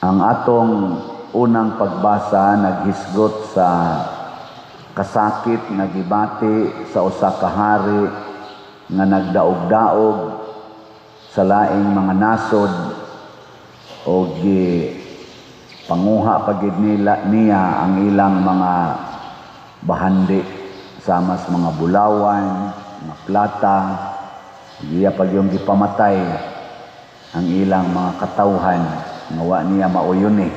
Ang atong unang pagbasa naghisgot sa kasakit nga gibati sa usa ka hari nga nagdaog-daog sa laing mga nasod o gi panguha pa gid nila niya ang ilang mga bahandi sama sa mga bulawan, mga plata, iya pag yung gipamatay ang ilang mga katawhan nga wa niya mauyon eh.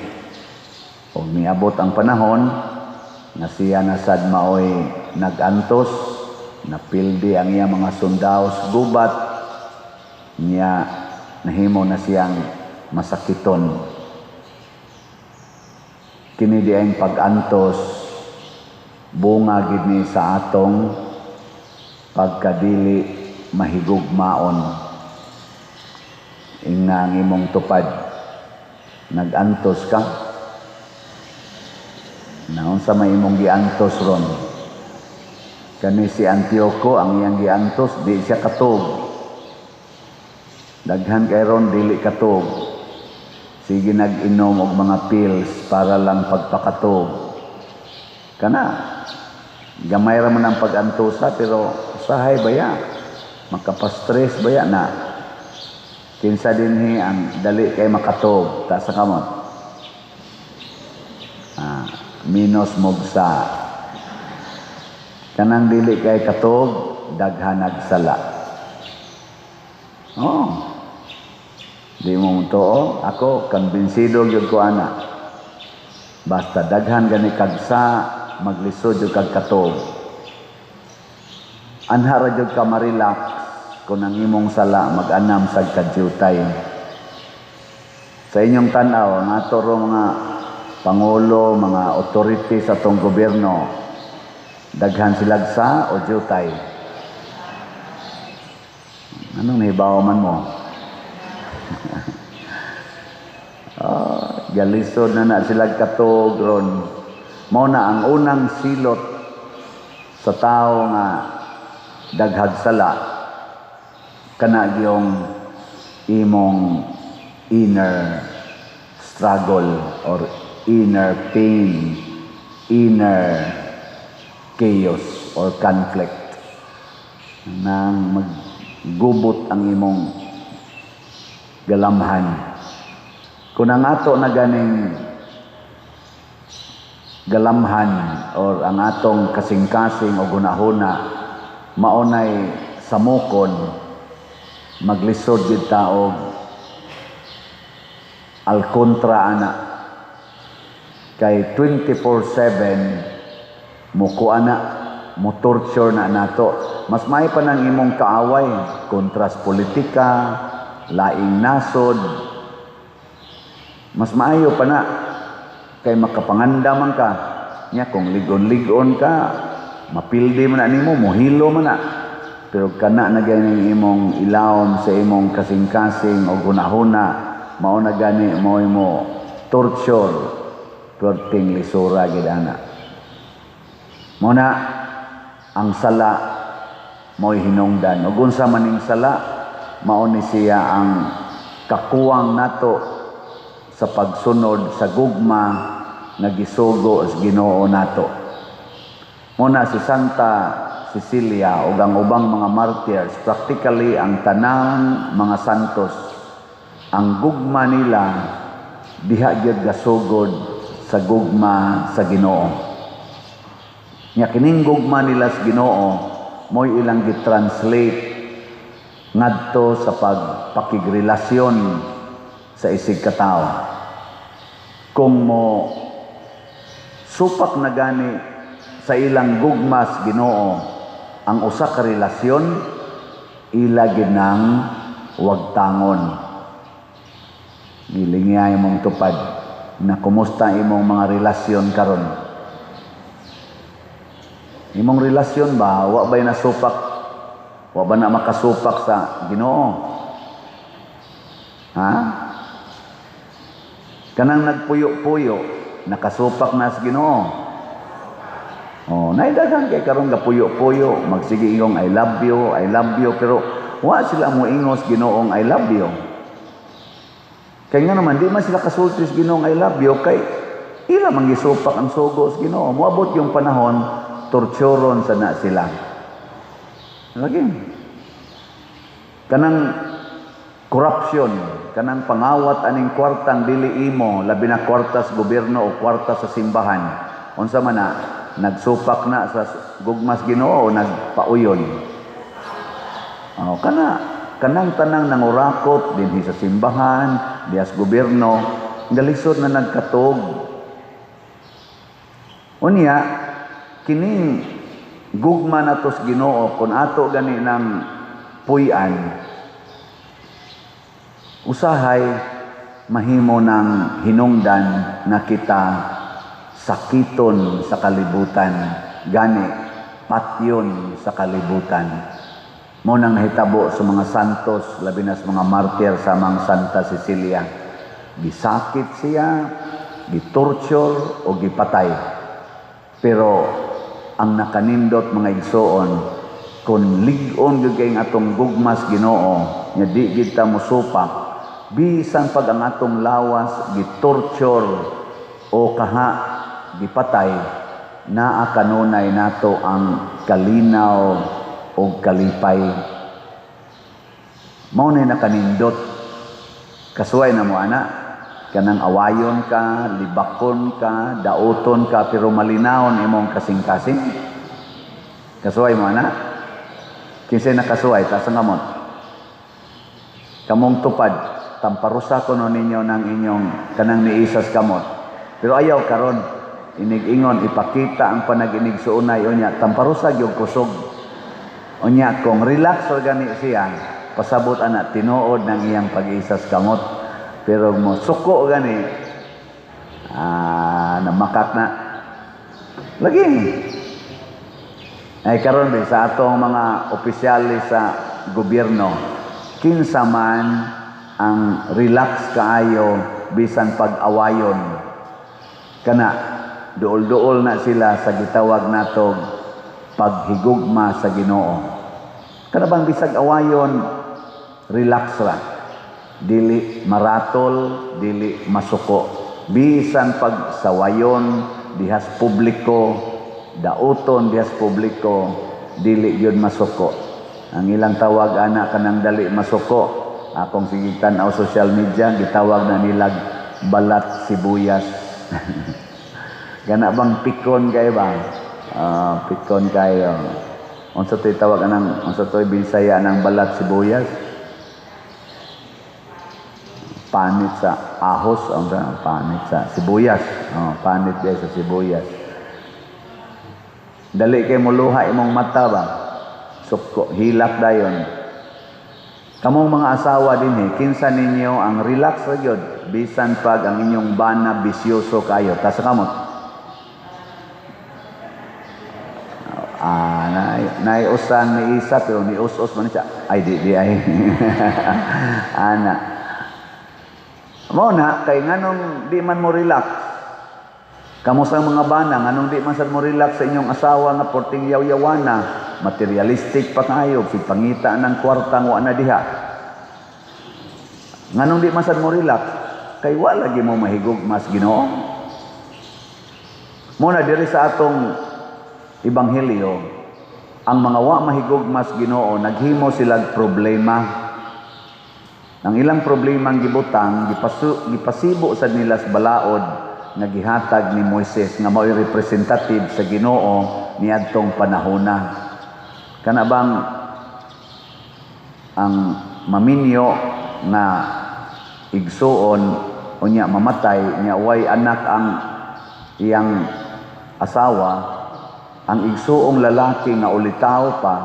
Og niabot ang panahon nga siya na sad maoy nag-antos, napildi ang iya mga sundao sa gubat, niya nahimo na siyang masakiton. Kini diayng pag-antos bunga gid ni sa atong pagkadili mahigugmaon. Ingna ang imong tupad, nag-antos ka? Naunsa may imong giantos ron? Kani si Antioco, ang iyang giantos, di siya katog. Daghan kay ron dili katog. Sige nag-inom og mga pills para lang pagpakatog. Kana gamay ra man ang pag-antosa, pero usahay baya makapastress baya na. Kinsa dinhi ang dali kay makatog? Taas sa kamot. Ah, minus mogsa. Kanang dili kay katog, daghan nagsala. Oh. Di mo mutuo, ako kumbinsido gyud ko ana. Basta daghan gani kag sa, maglisod jud kag katog. Anha ra jud ka ma-relax kung ang imong sala mag-anam sa kadyutay. Sa inyong tan-aw, ang ato ro mga pangulo, mga authority sa atong gobyerno, daghan silag sa o jutay? Anong nahibaw man mo? Oh, galisod na na sila katog ron. Mao na ang unang silot sa tao nga daghag sala, kana gyung imong inner struggle or inner pain, inner chaos or conflict. Nang maggubot ang imong galamhan. Kung ang ato na ganing galamhan or ang atong kasing-kasing o gunahuna maunay samukon, maglisod gyud ta og alkontra ana, kay 24/7 mo ana, mo torture na nato. Mas may pa nang imong kaaway kontra sa politika, laing nasod, mas maayo pa na kay makapanganda man ka nya. Kung ligon-ligon ka, mapildi man na nimo, mohilo man na. Pero kana na ganing imong ilawom sa imong kasing-kasing o gunahuna, mao na gani mo imo torture, perting lisura gid ana. Mo na ang sala mo'y hinungdan ug unsa maning sala, mao ni siya ang kakuwang nato sa pagsunod sa gugma nga gisugo sa Ginoo nato. Mo na si Santa Cecilia ug ang ubang mga martyrs, practically ang tanang mga santos, ang gugma nila diha gyud gasugod sa gugma sa Ginoo. Nya kining gugma nila sa Ginoo mo'y ilang gi-translate ngadto sa pagpakigrelasyon sa isig katawo. Kung mo supak na gani sa ilang gugma sa Ginoo ang usa ka relasyon, ila gid nang wagtangon. Gilingiya imong tupad na kumusta imong mga relasyon karon. Imong relasyon ba, wa ba'y nasupak? Wa ba na makasupak sa Ginoo? Ha? Kanang nagpuyo-puyo, nakasupak na sa Ginoo? Oh, naidaghan kay karon gapuyo-puyo, magsige ingong "I love you, I love you," pero wa sila mo ingos Ginoong "I love you." Kay nga naman di man sila kasulti sa Ginoo, "I love you," kay ila man gisupak ang sugo sa Ginoo. Moabot yung panahon, torturon sa na sila. Lagi. Kanang corruption, kanang pangawat aning kwartang dili imo, labi na kwarta sa gobyerno o kwarta sa simbahan. Unsa man na, nagsupak na sa gugmas Ginoo o nagpauyon? Oh, kana kanang tanang nangurakot dinhi sa simbahan, diha sa gobyerno, galisod na nagkatog. Unya, kining gugma nato sa Ginoo, kung ato gani ng puy-an, usahay mahimo ng hinungdan na kita sakiton sa kalibutan, gani patyon sa kalibutan. Mo nang nahitabo sa mga santos, labi na sa mga martir samang Santa Cecilia. Gisakit siya, gitorture o gipatay. Pero ang nakanindot, mga igsoon, kung lig-on gyud kay atong gugmas Ginoo nya di gid ta mosupak bisan pag ang atong lawas gitorture o kaha gipatay, naa kanunay nato ang kalinaw o kalipay. Mao na nakanindot. Kasuway na mo ana, kanang awayon ka, libakon ka, dauton ka, pero malinawon imong kasing-kasing. Kasuway mo ana? Kinsay nakasuway? Taas ang kamot. Kamong tupad, tamparusa ko no ninyo ng inyong kanang niisas kamot. Pero ayaw karon, inig-ingon, ipakita ang panag-inig suunay, unya, tamparusa gyud kusog. Unya, kung relax or gani siya, pasabot ana, tinuod ng iyang pag-isas kamot. Pero mo suko gani, namakak na. Lagi. Ay karon ba sa atong mga opisyalis sa gobyerno, kinsa man ang relax kaayo bisan pag-awayon? Kana duol-duol na sila sa gitawag nato paghigugma sa Ginoo. Kana bang bisag awayon, relax ra. Dili maratol, dili masuko. Bisan pag sawayon dihas publiko, dauton dihas publiko, dili gyud masuko. Ang ilang tawag ana kanang dali masuko, akong sige tan-aw social media, gitawag na nilag balat sibuyas. Gana bang pikon kayo ba? Ah, pikon kayo. Unsa to'y tawag anang, unsa to'y Bisaya ng balat sibuyas? Panit sa ahos, unsa panit sa sibuyas. Oh, panit diay sa sibuyas. Dali kay muluha imong mata ba? Suko, hilak dayon. Kamong mga asawa dinhi, kinsa ninyo ang relax ra gyud bisan pag ang inyong bana bisyoso kayo? Tas kamot. Ah, naiusan ni isa pero ni us-us man siya. Ay di di ay. Ana. Mo na kay nganong di man mo relax? Kamo sa mga bana, nganong di man sad mo relax sa inyong asawa nga porting yaw-yawana, materialistic pa kayo, si pangita ng kwartang wa na diha? Nganong di man sad mo relax? Kay wa lagi mo mahigugmas Ginoo. Mo na diri sa atong ebanghelyo, ang mga wa mahigugmas Ginoo naghimo silag problema. Ang ilang problema ang gibutang, gipasibo sad nila sa balaod nga gihatag ni Moises nga mao'y representative sa Ginoo niadtong panahona. Kana bang ang maminyo nga igsuon, unya mamatay nya way anak ang iyang asawa, ang igsuong lalaki nga ulitaw pa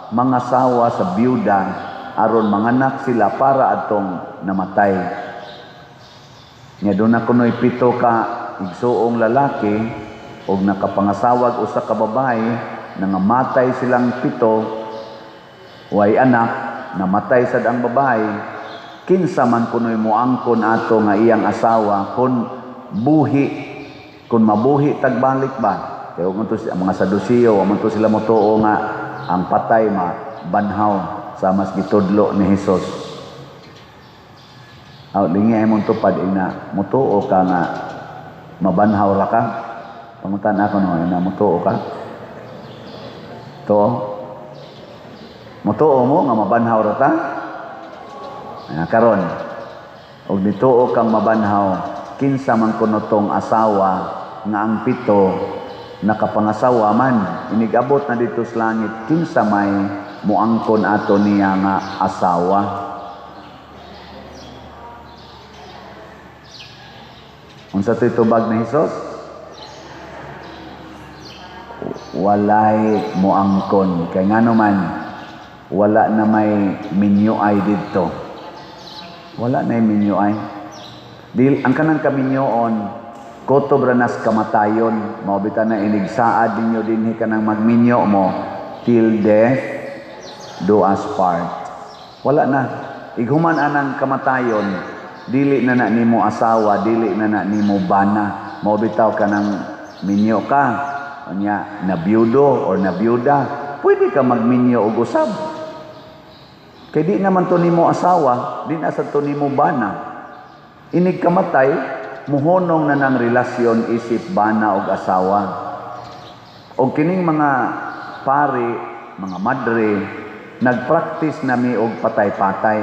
mangasawa sa byuda aron manganak sila para atong namatay. Nya doon na kuno'y 7 ka igsuong lalaki og nakapangasawag usa ka babae, nangamatay silang 7, way anak, namatay sad ang babae. Kinsa man kuno'y moangkon ato nga iyang asawa kun buhi, kun mabuhi tagbalik ba? Kay wa man to mga Sadusiyo, wa man to sila motuo nga ang patay ma banhaw sa mas gitudlo ni Hesus. Aw, lingi imong tupad, ina mutuo ka nga mabanhaw ra ka. Pangutan ako no, ina mutuo ka. To. Mutuo mo nga mabanhaw ra ta? Ay, karon. Og nituo kang mabanhaw, kinsa man kuno tong asawa nga ang pito nakapangasawa man, inigabot na dito sa langit, kinsa may muangkon ato niya nga asawa? Unsa to'y tubag ni Hesus? Walay muangkon. Kay ngano man, wala na may minyoay didto. Wala na may minyoay. Dil, ang kanang kaminyoon, kutob ra nas kamatayon. Mao bitaw na inigsaad ninyo dinhi kanang magminyo mo, till death do us part. Wala na. Ighuman anang kamatayon, dili na na nimo asawa, dili na na nimo bana. Mao bitaw kanang minyo ka, unya nabiyudo or nabiyuda, pwede ka magminyo og usab. Kay di naman to nimo asawa, di na sa to nimo bana. Inig kamatay, muhonong na ng relasyon isip bana og asawa. Og kining mga pari, mga madre, nagpractice nami og patay-patay.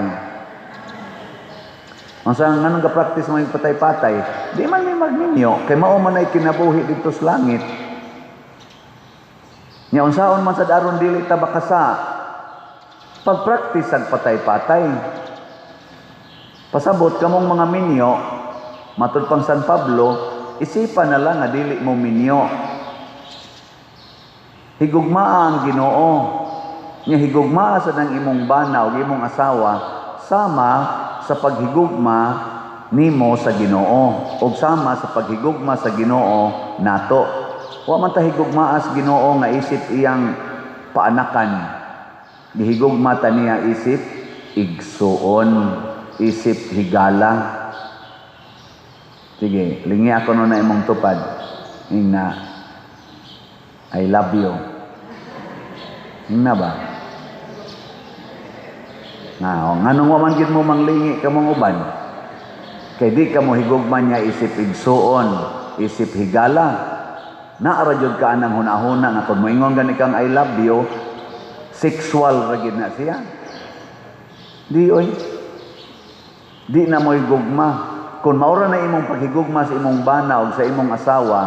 Unsa nganong ga-practice mo yung patay-patay? Di man mi magminyo kay mao man ay kinabuhi didto sa langit. Nya unsaon man sad aron dili ta bakasa? Pag-practice ang patay-patay. Pasabot kamong mga minyo, matud pang San Pablo, isipan na lang nga dili mo minyo. Higugmaa ang Ginoo. Nya higugmaa sad ang imong bana o imong asawa sama sa paghigugma nimo sa Ginoo ug sama sa paghigugma sa Ginoo nato. Wa man ta higugmaa sa Ginoo nga isip iyang paanakan. Gihigugma ta niya isip igsuon, isip higala. Sige, lingi ako nun na imong tupad. Ingna, I love you. Ingna ba? Nga, oh, nganong wa man gyud mo manglingi kamong uban? Kay di ka mo higugma niya isip igsuon, isip higala. Naara jud ka anang hunahuna nga kung moingon gani kang I love you, sexual ra gyud na siya. Di oy. Di na mo higugma. Kung maura na imong paghigugma sa imong bana o sa imong asawa,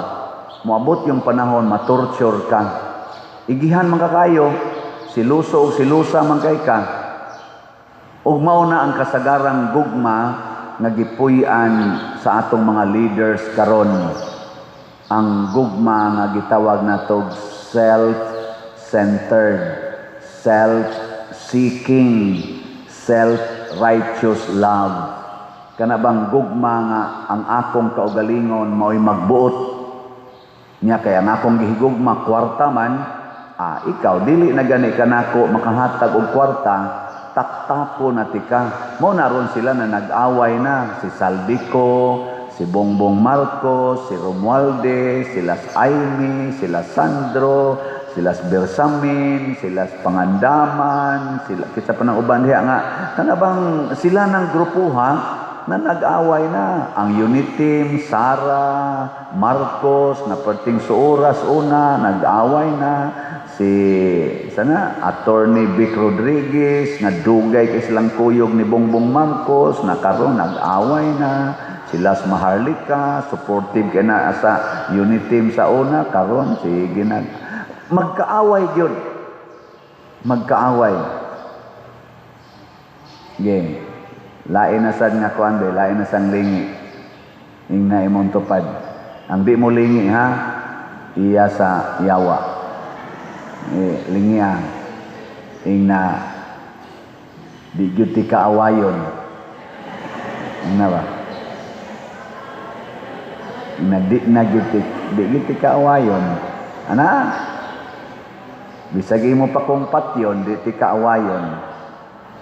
moabot yung panahon matorture ka. Igihan man ka kayo, siluso o silusa man kay ka. Ug mao na ang kasagarang gugma nga gipuy-an sa atong mga leaders karon. Ang gugma nga gitawag natog self-centered, self-seeking, self-righteous love. Kana bang gugma nga ang akong kaugalingon mao'y magbuot niya kay ang akong gihigugma kwarta man, ikaw dili na gani kanako makahatag og kwarta, taktako na tika. Mao na ron sila na nag-away na si Zaldy Co, si Bongbong Marcos, si Romualdez, sila Imee, sila Sandro, sila Bersamin, sila Pangandaman, sila kinsa pa nang uban diha nga kana bang sila ng grupuha na nag-away na. Ang Uniteam, Sara, Marcos, na perting suoras una, nag-away na. Si sana Attorney Vic Rodriguez, nga dugay kay silang kuyog ni Bongbong Marcos, na karon nag-away na. Sila sa Maharlika, supportive kay na sa Uniteam sa una, karon sige na. Magkaaway gyud. Magkaaway. Ge. Lain na sad nga kuan be, lain na sang lingi. Ingna imong tupad. Ang di mo lingi ha, iya sa yawa. Lingi ha. Ingna di gyud ti kaawayon. Ingna ba? Ingna di na gyud ti, di gyud ti kaawayon. Ana? Bisag imo pa kong patyon, di ti kaawayon.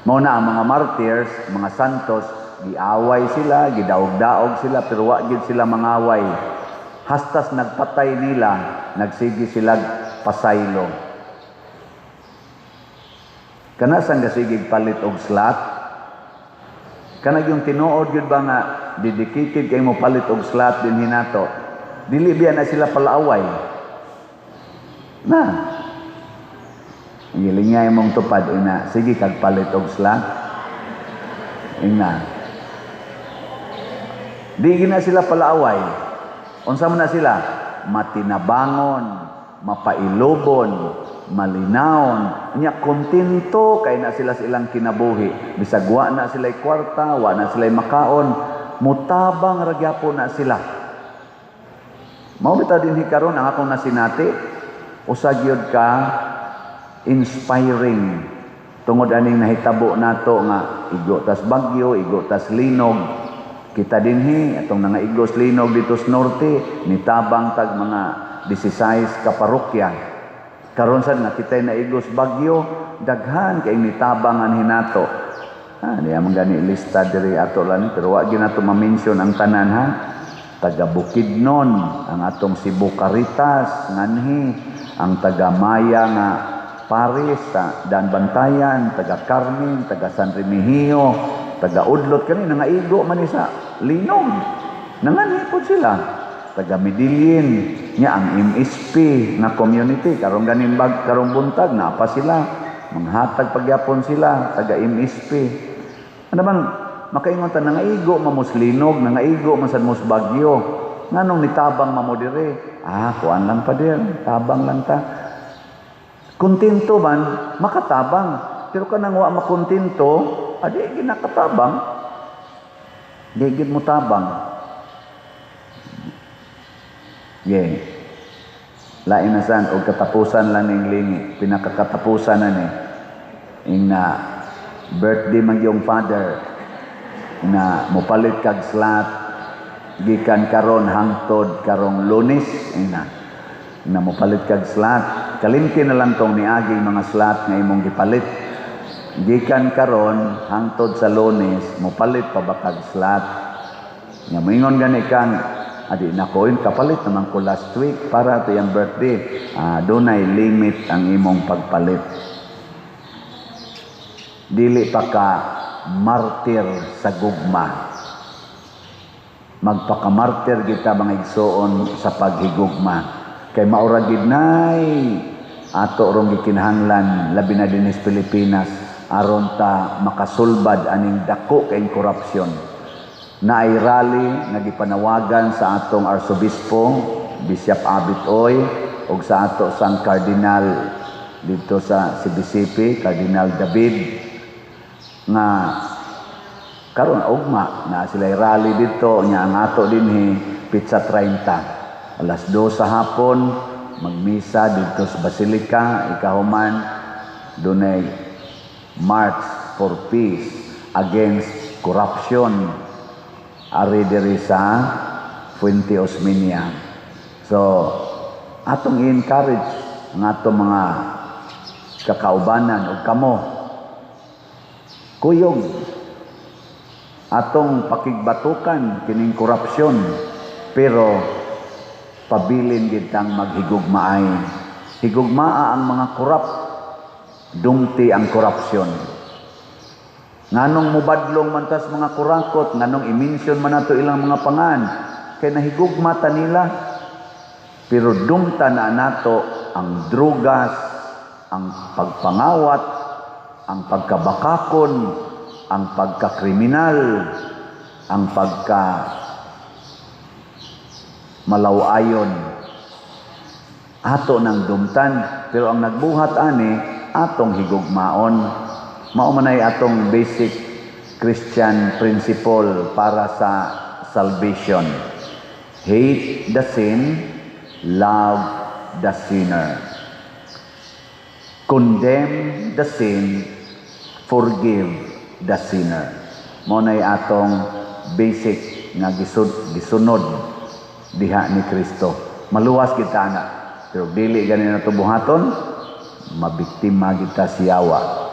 Mao na ang mga martyrs, mga santos, giaway sila, gidaog-daog sila, pero wa gyud sila mangaway. Hastas nagpatay nila, nagsige sila pasaylo. Kana sang gasigig palit og slot? Kanang yung tinuod gyud ba nga dedicated kay mo palit og slot dinhi nato. Dili biya na sila palaaway. Na. Ang mong tupad ina, sige kag palit og slot. Ina. Di gina sila palaaway. Unsa man na sila? Matinabangon, mapailobon, malinawon, nya kontento kay na sila sa ilang kinabuhi. Bisag wa na sila kwarta, wa na sila makaon, mutabang ra gyapon na sila. Mao bitaw dinhi karon ang akong nasinati, usa gyud ka inspiring tungod aning nahitabo nato nga igo tas bagyo, igo tas linog. Kita dinhi atong nangaigo linog dito sa norte, nitabang tag mga 16 ka parokya. Karon sad nga kita'y naigos bagyo, daghan kay nitabang anhi nato. Ah, diya man gani lista diri ato lang, pero wa gyud nato ma-mention ang tanan ha. Taga Bukidnon, ang atong Cebu Caritas nganhi, ang taga Maya nga Paris sa Dan Bantayan, taga Carmen, taga San Remigio, taga Udlot kani nangaigo man ni sa linog. Nanganhi pod sila. Taga Medellin, nya ang MSP nga community karong ganin bag karong buntag naa pa sila, manghatag pagyapon sila taga MSP. Ano bang makaingon ta, nangaigo mamos linog, nangaigo man sad mos bagyo, nganong nitabang mamo dire? Ah, kuan lang pa dir, tabang lang ta. Kontento man makatabang, pero kanang wa makontento, adi ginakatabang, di gid mo tabang. Yeah. Lain na san og katapusan lang ning lingi, pinakakatapusan na ni. Ing na birthday man yung father na mopalit kag slot gikan karon hangtod karong Lunes, ing na na mopalit kag slot. Kalimti na lang tong niaging mga slot nga imong gipalit. Gikan karon hangtod sa Lunes, mopalit pa ba kag slot? Nga moingon gani kang, "Adi na ko, kapalit naman ko last week para to yung birthday." Ah, dunay limit ang imong pagpalit. Dili pa ka martir sa gugma. Magpakamartir kita, mga igsoon, sa paghigugma. Kay maura gid nay ato rong gikinahanglan, labi na dinhi sa Pilipinas, aron ta makasulbad aning dako kayong korupsyon. Naay rally nga gipanawagan sa atong Arsobispo Bishop Abit Oy ug sa ato sang Cardinal dito sa CBCP, Cardinal David, nga karon ugma na sila rally dito. Nya ang ato dinhi petsa 30, alas 2 sa hapon, magmisa dito sa Basilica. Ikahuman, dunay March for Peace against Corruption ari diri sa Fuente Osmeña. So atong i-encourage ang atong mga kakaubanan ug kamo, kuyog atong pakigbatukan kining korupsyon, pero pabilin gid tang maghigugmaay. Higugmaa ang mga korap, dumti ang korupsyon. Nganong mubadlong man tas mga kurakot, nganong i-mention man nato ilang mga pangan? Kay nahigugma ta nila. Pero dumta na nato ang drugas, ang pagpangawat, ang pagkabakakon, ang pagkakriminal, ang pagka malawayon. Ato nang dumtan, pero ang nagbuhat ani atong higugmaon. Mao man ay atong basic Christian principle para sa salvation. Hate the sin, love the sinner. Condemn the sin, forgive the sinner. Mao nay atong basic nga gisunod diha ni Kristo. Maluwas kita ana. Pero dili gani nato buhaton, mabiktima kita siyawa.